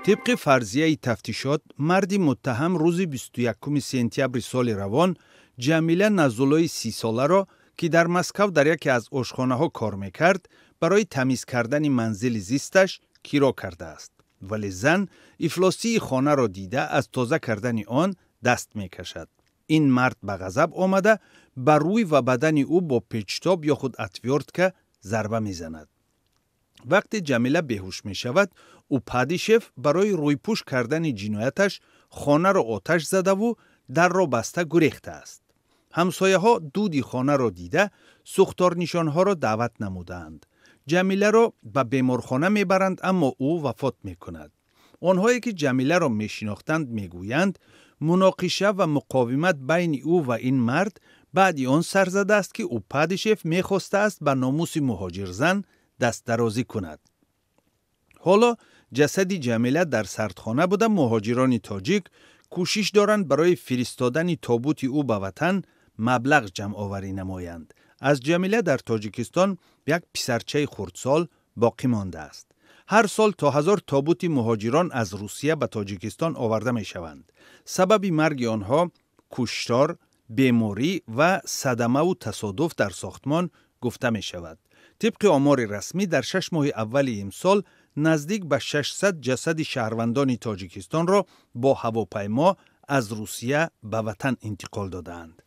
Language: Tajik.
Тибқи фарзияи тафтишот, марди муттаҳам рӯзи 21 сентябри соли равон Ҷамила Назулои 30-соларо, ки дар Москав дар яке аз ошхонаҳо кор мекард, барои тамиз кардани манзили зисташ киро кардааст. Вале зан ифлосии хонаро дида, аз тоза кардани он даст мекашад. Ин мард ба ғазаб омада, ба рӯй ва бадани ӯ бо печтоб ё худ отвёртка зарба мезанад. Вақте Ҷамила беҳуш мешавад, Упадишев барои рӯйпӯш кардани ҷинояташ хонаро оташ задаву дарро баста гурехтааст. Ҳамсояҳо дуди хонаро дида, сӯхторнишонҳоро даъват намудаанд. Ҷамиларо ба беморхона мебаранд, аммо ӯ вафот мекунад. Онҳое ки Ҷамиларо мешинохтанд, мегӯянд, муноқиша ва муқовимат байни ӯ ва ин мард баъди он сар задааст, ки Упадишев мехостааст ба номуси муҳоҷирзан дастдарозӣ кунад. Ҳоло ҷасади Ҷамила дар сардхона буда, муҳоҷирони тоҷик кӯшиш доранд барои фиристодани тобути ӯ ба ватан маблағ ҷамъоварӣ намоянд. Аз Ҷамила дар Тоҷикистон як писарчаи хурдсол боқӣ мондааст. Ҳар сол то 1000 тобути муҳоҷирон аз Русия ба Тоҷикистон оварда мешаванд. Сабаби марги онҳо куштор, беморӣ ва садамаву тасодуф дар сохтмон гуфта мешавад. Тибқи омори расмӣ, дар 6 моҳи аввали имсол наздик ба 600 ҷасади шаҳрвандони Тоҷикистонро бо ҳавопаймо аз Русия ба ватан интиқол додаанд.